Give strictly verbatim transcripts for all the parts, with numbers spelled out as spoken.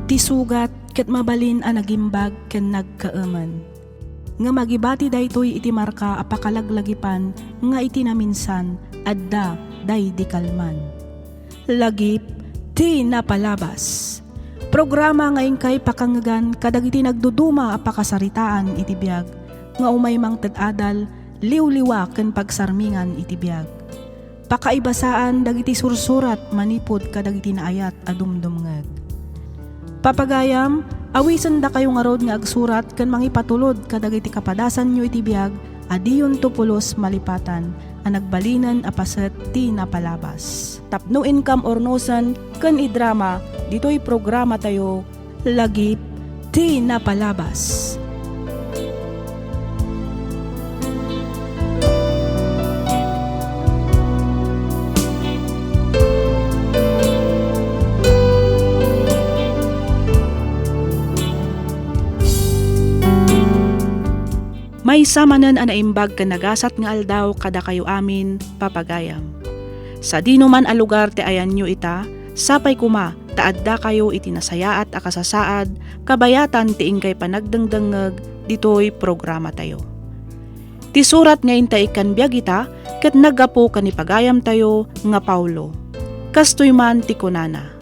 Ti sugat ket mabalin a nagimbag ken nagkaemen. Ngem agibati daytoy iti marka a pakalaglagipan nga iti naminsan, adda daydi kalman. Lagip ti napalabas. Programa nga inkay pakangngegan kadagiti nagduduma a pakasaritaan iti biag nga umay mangted adal, liwliwa ken pagsarmingan iti biag. Pakaibasaan dagiti sursurat manipud kadagiti naayat a dumdumngeg. Papagayam, awisendakayo ngarud nga agsurat ken mangipatulod kadagiti kapadasanyo iti biag a diyonto pulos malipatan a nagbalinen a paset ti napalabas. Tapno inkam urnosen ken idrama ditoy programatayo, Lagip ti Napalabas. Maysa manen a naimbag ken nagasat nga aldaw kadakayo amin, papagayam. Sadino man a lugar ti ayanyo ita, sapay koma ta addakayo iti nasayaat a kasasaad kabayatan ti inkay panagdengdengngeg ditoy programatayo. Ti surat nga inta ikkan biag ita ket naggapu ken ni pagayamtayo nga Paulo. Kastoy man ti kunana,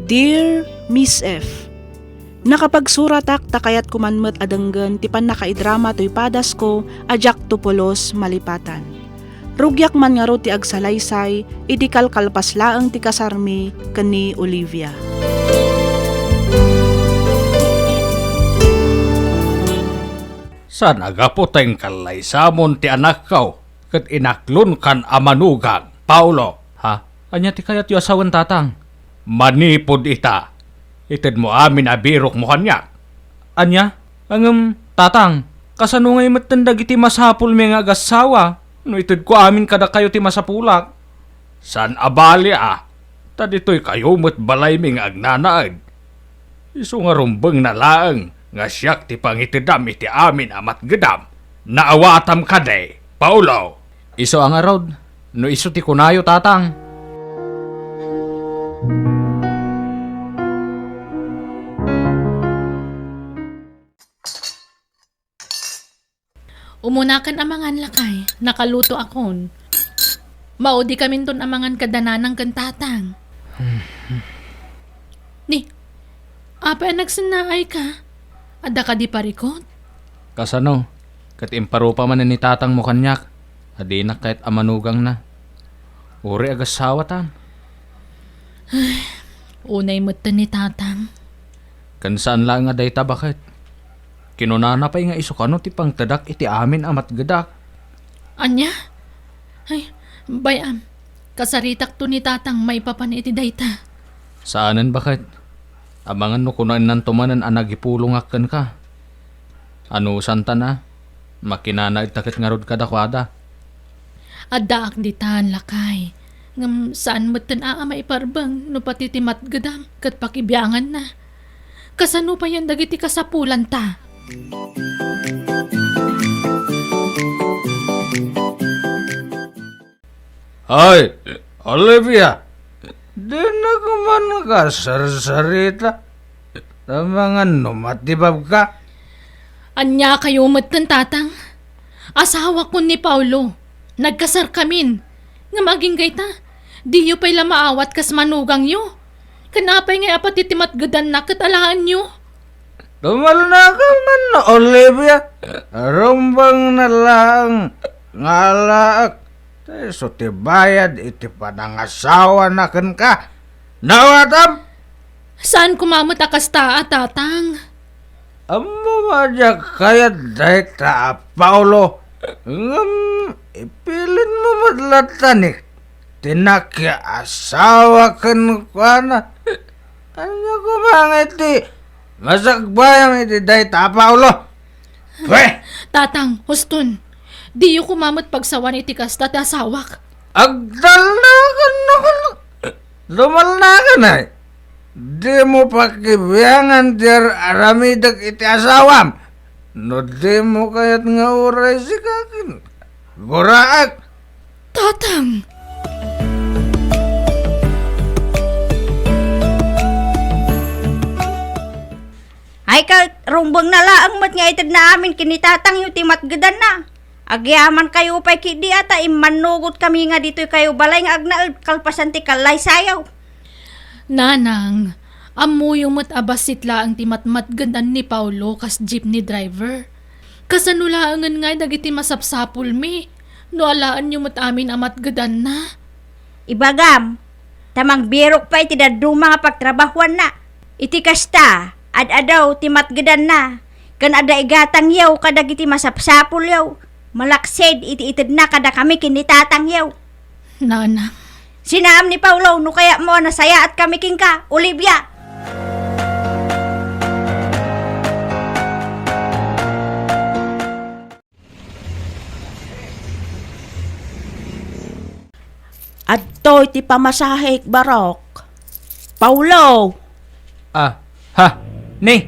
Dear Miss F, nakapagsuratak ta kayatko man met a denggen ti pannakaidrama toy padasko a diakto pulos malipatan. Rugiak man ngarud ti agsalaysay idi kalkalpas laeng ti kasarmi ken ni Olivia. Saan a gapu ta inkallaysamon ti anakko ket inaklonkan a manugang, Paulo? Ha? Ania ti kayatyo a sawen, Tatang? Manipud ita, itedmo amin a birokmo kaniak. Ania? Ngem, Tatang, kasano ngay metten dagiti masapulmi nga agassawa no itedko amin kadakayo ti masapulak? Saan a bali a, ta ditoy kayo met balaymi nga agnanaed. Isu nga rumbengna laeng nga siak ti pangitedam iti amin a matgedam. Naawatam kadi, Paulo? Isu a ngarud, no isu ti kunayo, Tatang. Umunakan a mangan, lakay. Nakalutoakon. Maudikaminton a mangan kada nanang ken tatang. Ni, apay a nagsennaayka? Adda kadi parikut? Kasano? Ket imparupa manen ni tatangmo kaniak a dinak kayat a manugangna. Uray agassawatan. Ay, unay metten ni tatang. Ken saan laeng a dayta, baket. Kinunana pay nga isu kano ti pangtedak iti amin a matgedak. Ania? Ay, bay-am, kasaritakto ni tatang maipapan iti dayta. Saanen, baket. Amangan no kunannanto manen a nagipulongak kenka. Anusanta a, makinanaedta ket ngarud kadakuada. Addaak ditan, lakay. Ngem saan metten a, a maiparbeng no pati ti matgedam ket pakibianganna. Kasano payen dagiti kasapulanta? Ay, Olivia, dinak man kasarsarita. Amangan no matibabka. Ania kayo metten, tatang? Asawakon ni Paulo. Nagkasarkamin. Ngem agingga ita, diyo pay la maawat kas manugangyo. Ken apay ngay a pati ti matgedanna ket alaenyo? Dumalnaka man, Olivia. Rumbeng na lang nga alaek. Ta isu ti bayad iti panangasawana kenka. Naawatam? Saan koma met a kasta a, tatang. Ammom a diak kayat dayta a Paulo. Ngem ipilinmo met latta ni ti nakiasawa kenkuana. Ania koma ngay ti masagbayam iti dayta a Paulo? Pwe! Tatang, huston. Diyo koma met pagsawan iti kasta ti asawak. Agtalnakan, nakan. Dumalnakan, ay. Dimo pakibiangan ti ar-aramidek iti asawam. No dimo kayat nga uray sika ken guraek. Tatang! Umbeng na laeng met nga itedna amin ken ni tatangyo ti matgedanna. Agyamankayo pay ketdi a ta immannugotkami nga ditoykayo balay nga agnaed kalpasan ti kallaysayo. Nanang, ammoyo met a bassit laeng ti matmatgedan ni Paolo kas jeepney driver. Kasano laengen ngay dagiti masapsapulmi no alaenyo met amin a matgedanna? Ibagam, ta mangbirok pay ti dadduma nga pagtrabahuanna. Iti kasta, ad-adu ti matgedanna, ken adda igatangyo kadagiti masapsapulyo, malaksid iti itedna kadakami ken ni tatangyo. Nana. Sinaam ni Paolo no kayatmo a nasayaatkami kenka, Olivia. Adtoy ti pamasahek, Barok. Paolo! Ah, ha, ni,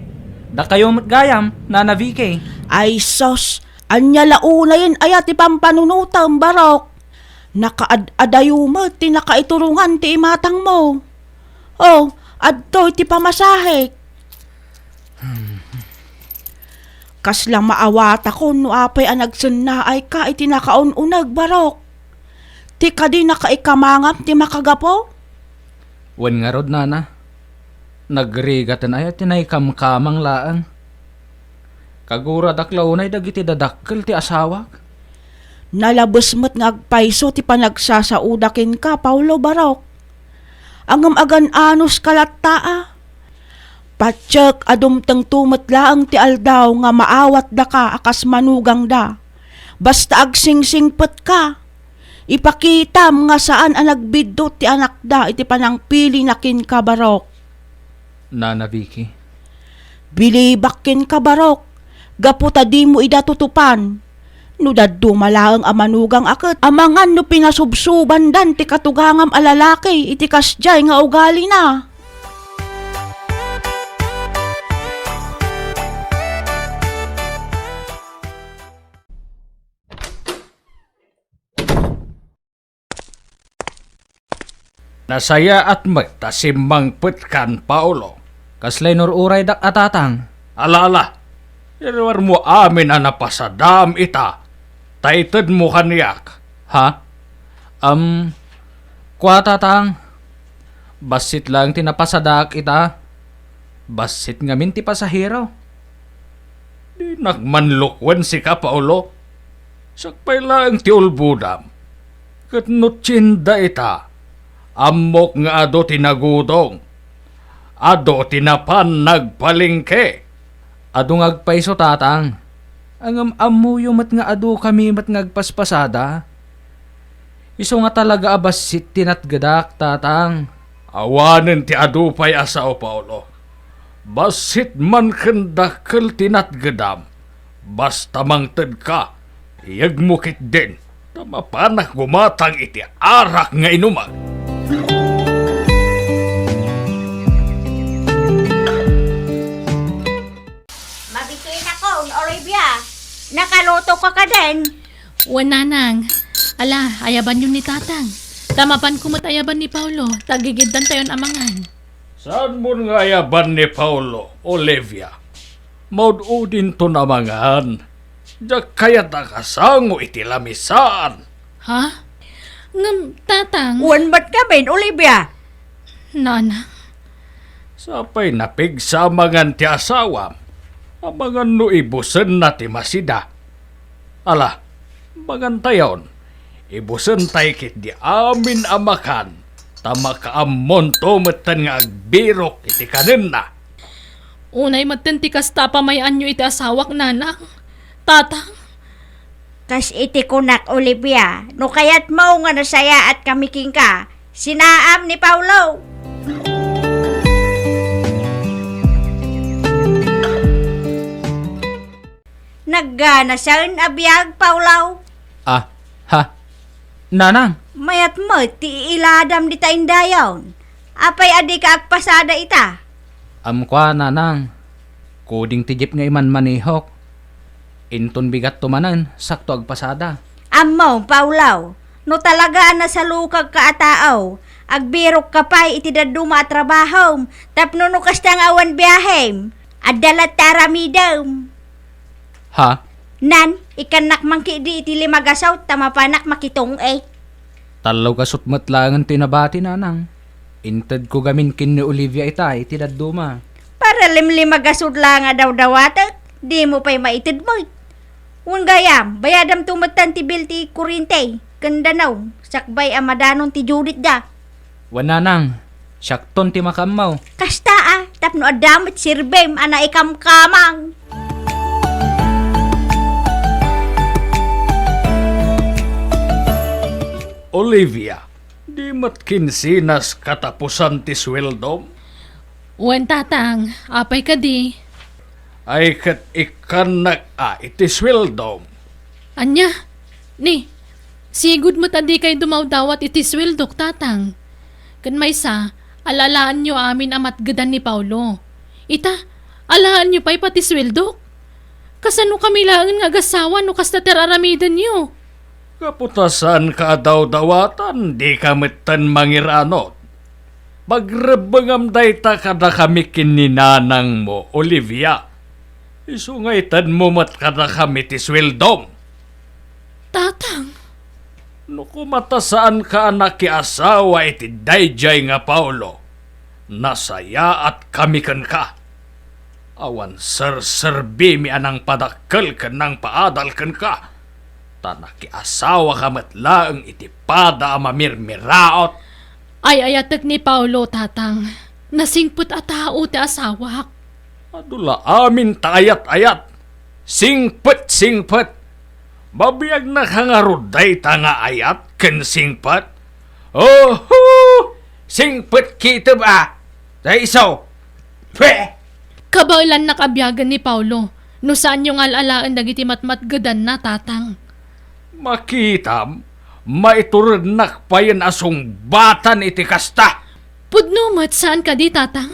dakayo met gayam, Nana Vicky. Ay sus, ania la unayen aya ti pampanunotem, Barok? Nakaad-adayo met ti nakaiturongan ti imatangmo. Oh, adtoy ti pamasahek. Kasla maawatakon no apay a nagsennaayka iti nakaun-uneg, Barok. Ti kadi nakaikamangam ti makagapu? Wen ngarud, Nana. Nagrigaten aya ti naikamkamang laeng. Kaguradak la unay dagiti dadakkel ti asawak. Nalabes met nga agpayso ti panagsasaoda kenka, Paolo, Barok. Ngem agan-anoska latta a. Patiek a dumtengto met laeng ti aldaw nga maawatdaka a kas manugangda. Basta agsingsingpetka. Ipakitam nga saan a nagbiddut ti anakda iti panangpilina kenka, Barok. Nana Vicky. Bilibak kenka, Barok, gapu ta dimo ida tutupan. No dadduma laeng a manugang a ket amangan no pinasubsobandan ti katugangam a lalaki iti kasdiay nga ugalina. Nasayaat met ta simmangpetkan, Paolo. Kasla inur-uraydak a tatang. Ala, ala. Iruarmo amin a napasadaam ita, ta itedmo kaniak, ha? Am, kua, tatang. Bassit laeng ti napasadaak ita. Bassit ngamin ti pasahero. Dinak manlukuen sika, Paolo. Sakbay laeng ti ulbodam. Ket no tienda ita, ammok nga adu ti nagudong. Adu ti napan nagpalengke. Adu nga agpayso, tatang. Ngem ammoyo met nga adu kami met nga agpaspasada. Isu nga talaga a bassit ti natgedak, tatang. Awanen ti adu pay a sao, Paolo. Bassit man ken dakkel ti natgedam. Basta mangtedka, iyegmo ketdin, ta mapanak gumatang iti arak nga inumag. Mabituinakon, Olivia. Nakalutoka kadin? Wen, nanang. Ala, ayabanyon ni tatang. Ta mapanko met ayaban ni Paolo, ta agigiddantayon a mangan. Saanmon nga ayaban ni Paolo, Olivia? Maud-udinton a mangan. Diak kayat a kasango iti lamisaan. Ha? Ngem, tatang. Wen met ngamin, Olivia. Nana. Sapay napigsa a mangan ti asawam. Amangan no ibusenna ti masida. Ala, mangantayon. Ibusentay ketdi amin a makan, ta makaammonto metten nga agbirok iti kanenna. Unay metten ti kasta a pamay-anyo iti asawak, nanang, tatang. Kas iti kunak, Olivia, no kayatmo nga nasayaatkami kenka, sinaam ni Paolo. Nagganasen a biag, Paolo. Ah, ha? Nanang? Mayat met ti iiladam dita indayon. Apay a dika agpasada ita? Am, kua, nanang. Kuding ti jeep nga imanmanihok. Inton bigatto manen, sakto agpasada. Ammom, Paolo, no talaga a nasalukagka a tao, agbirokka pay iti dadduma a trabahom, tapno no kasta nga awan biahem. Adda latta aramidem. Ha? Nan, ikkannak man ketdi iti lima gasut ta mapanak makitung-i. Tallo gasut met laengen ti nabati, nanang. Intedko gamin ken ni Olivia ita iti dadduma. Para limlima gasut laeng a dawdawatek, dimo pay maited met. Wen gayam, bayadamto metten ti bill ti kurente ken danum, sakbay a madanon ti Judith da. Wen, nanang, siakton ti makaammo. Kasta a, tapno adda met serbim a naikamkamang. Olivia, di met kinsinas katapusan ti sueldom? Wen, tatang, apay kadi? Ay ket ikkannak a iti sueldom. Ania? Ni, sigud met a dikay dumawdawat iti sueldok, tatang. Ken maysa, al-alaenyo amin a matgedan ni Paolo. Ita, alaenyo pay pati sueldok. Kasano kami laengen nga agasawa no kasta ti ar-aramidenyo? Gapu ta saanka a dawdawatan, dika metten mangiranod. Pagrebbengam dayta kadakami ken ni nanangmo, Olivia. Isu nga itedmo met kadakami ti sueldom. Tatang. No koma ta saanka a nakiasawa iti daydiay nga Paolo, nasayaatkami kenka. Awan serserbimi a nangpadakkel ken nangpaadal kenka, ta nakiasawaka met laeng iti pada a mamirmiraot. Ay-ayatek ni Paolo, tatang. Nasingpet a tao ti asawak. Adu la amin ta ayat-ayat. Singpet, singpet. Mabiagnaka ngarud dayta nga ayat ken singpet? Oho! Singpet ketdi a! Dayso! Pwe! Kabaelannak a biagen ni Paolo no saanyo nga al-alaen dagiti matmatgedanna, tatang. Makitam, maiturednak payen a sungbatan iti kasta. Pudno met, saan kadi, tatang?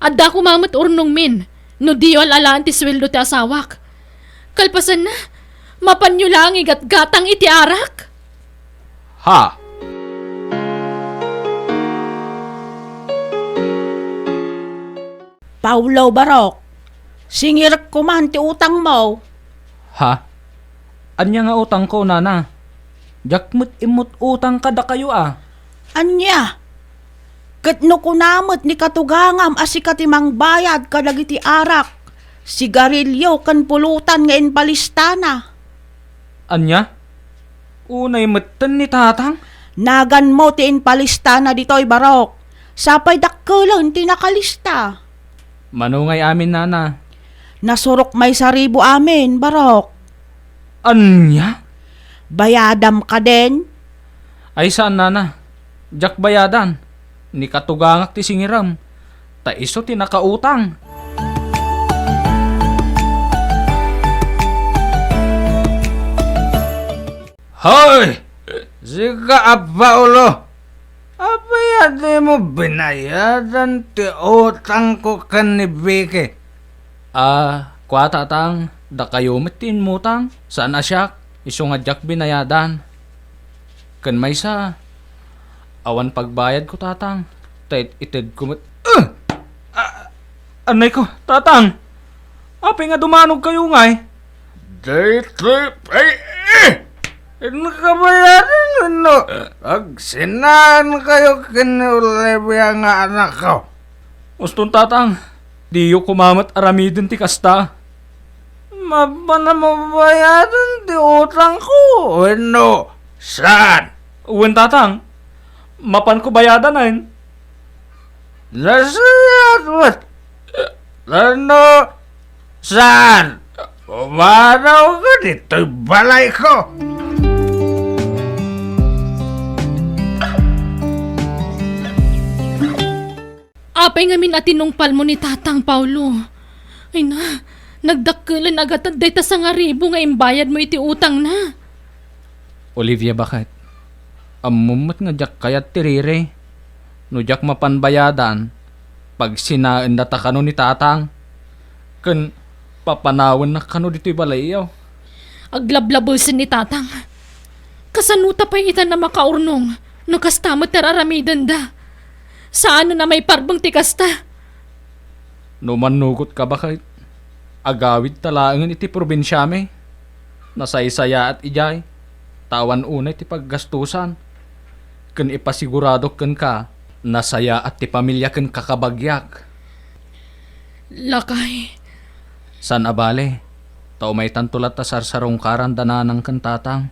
Adda koma met urnongmin no diyo al-alaen ti sueldo ti asawak. Kalpasanna, mapanyo laeng igatgatang iti arak? Ha? Paolo, barok, singirekko man ti utangmo. Ha? Ania nga utangko, nana? Diak met immut utang kadakayo a. Ania? Ket no kuna met ni katugangam a sika ti mangbayad kadagiti arak, sigarilio ken pulutan nga impalistana. Ania? Unay metten ni tatang? Naganmo ti impalistana ditoy, barok. Sapay dakkelen ti nakalista. Mano ngay amin, nana? Nasurok maysa ribu amin, barok. Ania? Bayadam kadin? Ay, saan, nana. Diak bayadan. Ni katugangak ti singirem. Ta isu ti nakautang. Hoy! Sika a Paolo! Apay a dimo binayadan ti utangko ken ni Vicky? Ah, kua, tatang, dakayo met ti immutang, saan a siak, isu nga diak binayadan. Ken maysa, awan pagbayadko, tatang, ta it-itedko met. Ah! Ah! Anay ko, tatang! Apay nga dumanogkayo ngay? Daytoy pay, eh! Inkabayadan wenno agsinaankayo ken ni Olivia nga anakko? Uston, tatang, diyo koma met aramiden ti kasta. Mapanam a bayadan ti utangko wenno saan? Wen, tatang, mapanko bayadanen. Nasayaat met. Tano saan? Pumanawka ditoy balayko. Apay ngamin a tinungpalmo ni Tatang, Paolo? Ay na, nagdakkelen a gatad dayta sangaribu nga imbayadmo iti utangna. Olivia, baket? Ammom met nga diak kayat ti riri. No diak mapan bayadan, pagsinaendata kano ni Tatang. Ken papanawennak kano ditoy balayyo. Aglablabesen ni Tatang. Kasanota pay ita a makaurnong no kasta met ti ar-aramidenda? Saanen a maiparbeng ti kasta. No mannugot ka baket, agawidta laengen iti probinsiami. Nasaysayaat idiay, ta awan unay ti paggastusan. Ken ipasiguradok kenka, nasayaat ti pamilya ken kakabagiak. Lakay. Saan a bale, ta umaytanto latta sarsarungkaran da nanang ken tatang.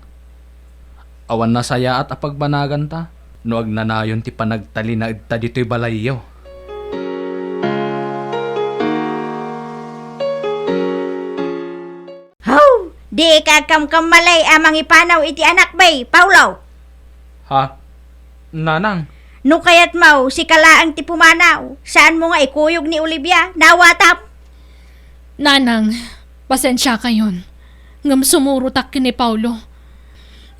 Awan nasayaat a pagbanaganta no agnanayon ti panagtalinaedta ditoy balayyo. Haw! Diika agkamkammalay a mangipanaw iti anak, bay, Paulo? Ha? Nanang? No kayatmo, sika laeng ti pumanaw. Saanmo nga ikuyog ni Olivia, naawatam? Nanang, pasensiakayon. Ngem sumurotak ken ni Paulo.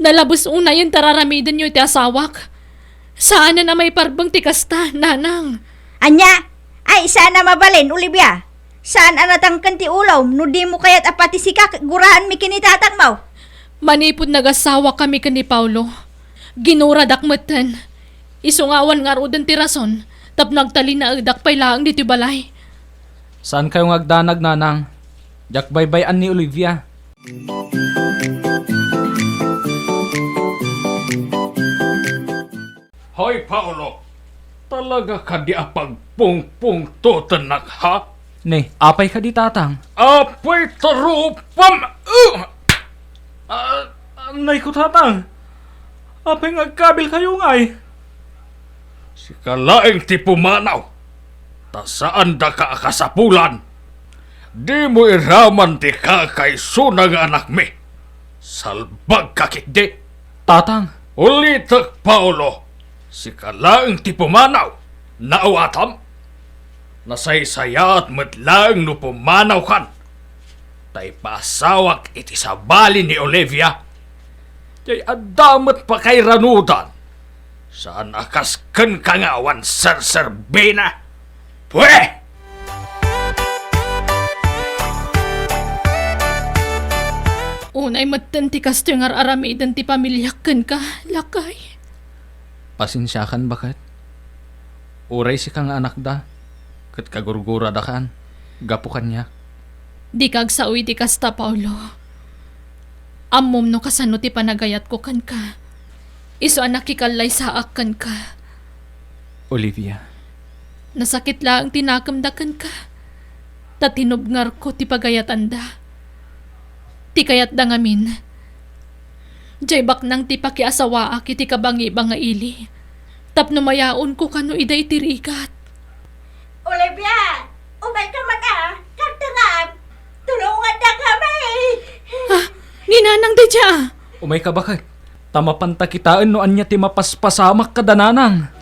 Nalabes unayen ta raramidenyo iti asawak. Saanen a maiparbeng ti kasta, Nanang. Ania? Ay, saan a mabalin, Olivia. Saan a natangken ti ulom no dimo kayat a pati sika ket guraanmi ken ni tatangmo. Manipud nagasawakami ken ni Paulo, ginuradak metten. Isu nga awan ngaruden ti rason tapno agtalinaedak pay laeng ditoy balay. Saankayo nga agdanag, Nanang. Diak baybay-an ni Olivia. Hoy, Paolo! Talaga kadi a pagpungpungtotennak, ha? Ne, apay kadi, Tatang? Apay ta rupam! Uh! Ah, nay ko, Tatang. Apay nga agkabilkayo ngay? Sika laeng ti pumanaw, ta saandaka a kasapulan. Dimo iraman ti kakaisuna nga anakmi. Salbagka ketdi. Tatang. Ulitek, Paolo, sika laeng ti pumanaw. Naawatam? Nasaysayaat met laeng no pumanawkan, ta ipaasawak iti sabali ni Olivia. Jay adda met pakairanudan. Saan a kas kenka nga awan serserbina. Pwe! Unay metten ti kastoy nga ar-aramiden ti pamiliak kenka, lakay. Pasensiakan, baket. Uray sika nga anakda, ket kagurguradakan gapu kaniak. Dika agsao iti kasta, Paolo. Ammom no kasano ti panagayatko kenka. Isu a nakikallaysaak kenka. Olivia. Nasakit laeng ti nakemda kenka, ta tinubngarko ti pagayatanda. Ti kayatda ngamin, jay baknang ti pakiasawaak iti kabangiba nga ili, tapno mayaonko kano ida iti rigat. Olivia, umayka met a, kartengam, tulongandakami. Ah, ni Nanang daydiay a. Umayka, baket, ta mapanta kitaen no ania ti mapaspasamak kada Nanang.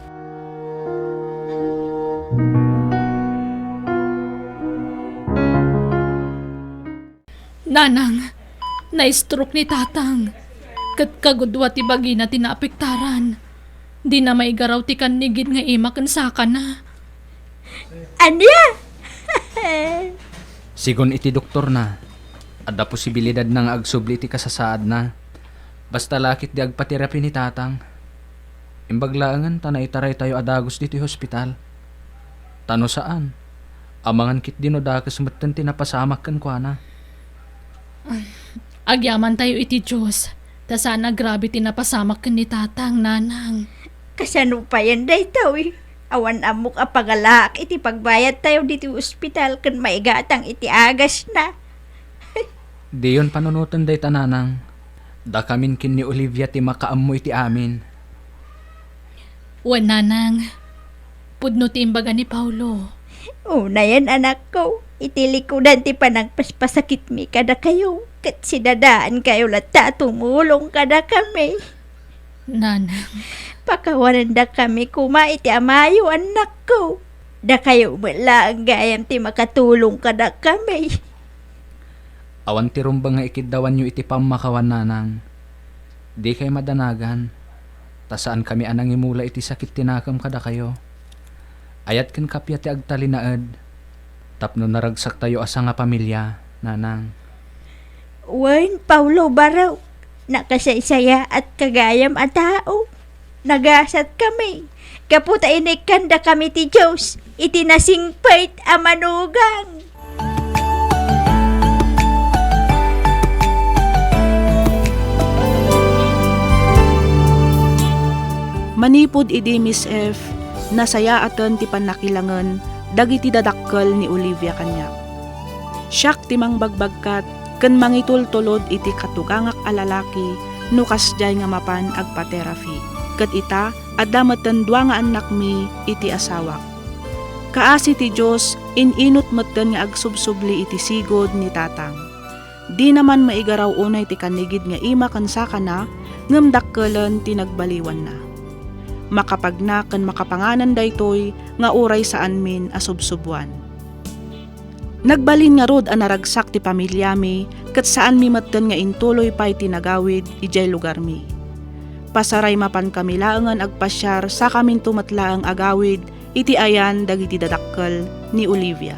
Nanang, na-stroke ni Tatang, ket kagudua ti bagina ti naapektaran. Dina maigaraw ti kannigid nga ima ken sakana. Ania? Sigun iti doktorna, adda posibilidadna nga agsubli iti kasasaadna. Basta la ketdi agpaterapi ni Tatang. Imbag laengen ta naitaraytayo a dagus ditoy hospital. Ta no saan, amangan ketdi no dakes metten ti napasamak kenkuana. Agyamantayo iti Dios, ta saan a grabe ti napasamak ken ni Tatang, Nanang. Kasano payen daytoy? Awan ammok a pagalaak iti pagbayadtayo ditoy ospital ken maigatang iti agasna. Diyon panunoten dayta, Nanang. Dakamin ken ni Olivia ti makaammo iti amin. Wen, Nanang. Pudno ti imbaga ni Paolo. Unayen, anakko, iti likudan ti panagpaspasakitmi kadakayo, ket sidadaankayo latta a tumulong kadakami. Nanang. Pakawanendakami koma iti amayo, annakko. Dakayo met laeng gayam ti makatulong kadakami. Awan ti rumbeng nga ikiddawanyo iti pammakawan, Nanang. Dikay madanagan, ta saankami a nangimula iti sakit ti nakem kadakayo. Ayat ken kappia ti agtalinaed tapno naragsaktayo a sangapamilia, Nanang. Wen, Paolo, barok, nakasaysayaatka gayam a tao. Nagasatkami. Gapu ta inikkandakami ti Dios iti nasingpet a manugang. Manipud idi, Miss F, nasayaaten ti pannakilangen dagiti dadakkel ni Olivia kaniak. Siak ti mangbagbagkat ken mangitultulod iti katugangak a lalaki no kasdiay nga mapan agpa-therapy. Ket ita, adda metten dua nga annakmi iti asawak. Kaasi ti Dios, in-inut metten nga agsubsubli iti sigud ni tatang. Dina man maigaraw unay ti kannigid nga ima ken sakana, ngem dakkelen ti nagbaliwanna. Makapagna ken makapanganan daytoy nga uray saanmin a subsubuan. Nagbalin ngarud a naragsak ti pamiliami ket saanmi metten nga intuloy pay ti nagawid idiay lugarmi. Pasaray mapankami laengen agpasiar sakaminto met laeng agawid iti ayan dagiti dadakkel ni Olivia.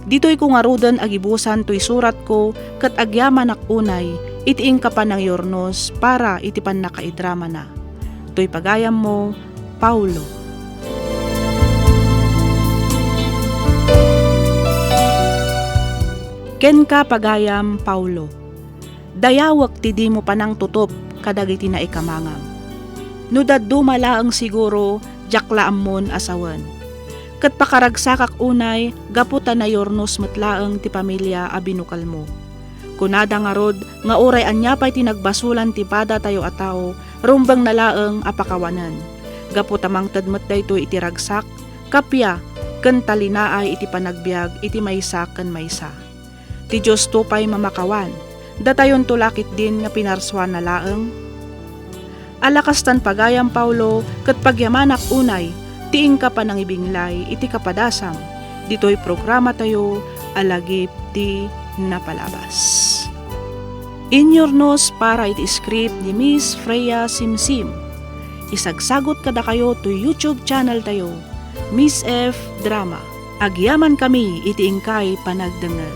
Ditoyko ngaruden agibusan toy suratko ket agyamanak unay iti inka panangiyurnos para iti pannakaidramana. Toy pagayammo, Paulo. Kenka, pagayam Paulo, dayawek ti dimo panangtutup kadagiti naikamangam. No dadduma laeng, siguro, diak la ammon a sawen. Ket pakaragsakak unay gapu ta nayurnos met laeng ti pamilia a binukelmo. Kunada ngarud nga uray ania pay ti nagbasolan ti padatayo a tao, rumbengna laeng a pakawanen. Gapu ta mangted met daytoy iti ragsak, kappia, ken talinaay iti panagbiag iti maysa ken maysa. Ti Diosto pay mamakawan, datayonto la ketdin nga pinarsuana laeng? Ala kastan, pagayam Paulo, ket pagyamanak unay ti inka panangibinglay iti kapadasam ditoy programatayo a Lagip ti Napalabas. Inyurnos para iti script ni Miss Freya Simsim. Isagsagut kadakayo toy YouTube channel tayo, Miss F Drama. Agyamankami iti inkay panagdengngeg.